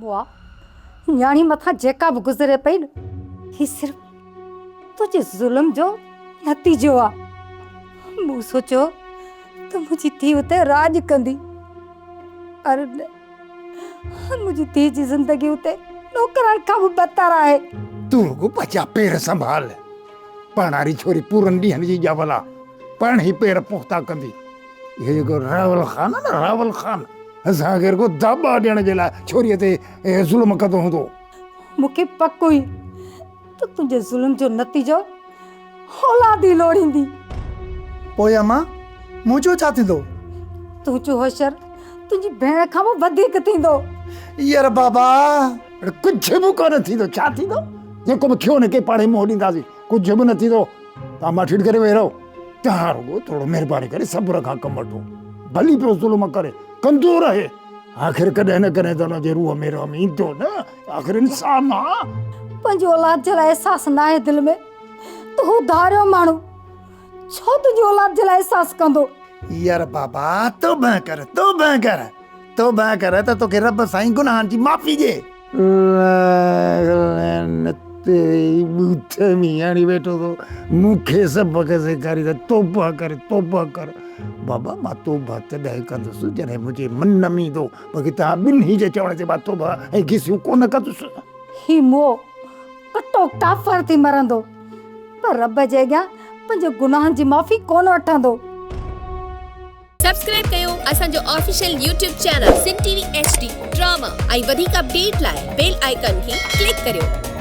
مئا، نياڻي مٿان جيڪا به گذري پئي نه، هي صرف تنهنجي ظلم جو نتيجو آ. مون سوچيو ته منهنجي ڌيء اتي راڄ ڪندي، پر نه، منهنجي ڌيء جي زندگي اتي نوڪرن کان به بدتر آهي. تون رڳو پنهنجا پير سنڀال. پاڻ واري ڇوري پورن ڏينهن جي ڄاول آ، پاڻ ئي پير پختا ڪندي. اهو جيڪو راول خان آ نه راول خان، اسان کي رڳو داٻا ڏيڻ جي لاء ڇوريء تي ظلم ڪندو هوندو. مون کي پڪ هئي ته تنهنجي ظلم جو نتيجو اولاد ئي لوڙيندي. پوء امان، منهنجو ڇا ٿيندو؟ تنهنجو حشر تنهنجي ڀيڻ کان به وڌيڪ ٿيندو. ير بابا! اڙي ڪجهه به ڪونه ٿيندو. ڇا ٿيندو؟ جيڪو به ٿيو ان کي پاڻهي منهن ڏينداسين. ڪجهه به نه ٿيندو. توهان ماٺيڙ ڪري ويهي رهو. توهان رڳو ٿورو مهرباني ڪري صبر کان ڪم وٺو. ڀلي پيو ظلم ڪري، ڪندو رهي. آخر ڪڏهن نه ڪڏهن ته ان جي روح ۾ رحم ايندو نه. آخر انسان آ. پنهنجي اولاد جي لاء احساس ناهي دل ۾ ته هو ڌاريو ماڻهو ڇو تنهنجي اولاد جي لاء احساس ڪندو. يار بابا توبه ڪر توبه ڪر توبه ڪر ته توکي رب سائين گناهن جي معافي ڏي. ٻوٿ ۾ هڻي ويٺو ٿو مون کي سبق سيکاري ته توبه ڪر توبه ڪر. بابا مان توبه تڏهن ڪندس جڏهن منهنجي من ۾ ايندو باقي توهان ٻنهي جي چوڻ تي مان توبه ۽ گسيون ڪونه ڪندس. هي موء ڪٽو ڪافر ٿي مرندو پر رب جي اڳيان پنهنجي گناهن جي معافي ڪونه وٺندو. سبسڪرائب ڪيو اسان جو official YouTube channel Sindh T V H D drama ۽ وڌيڪ اپڊيٽ لاء بيل آئيڪان کي ڪلڪ ڪريو.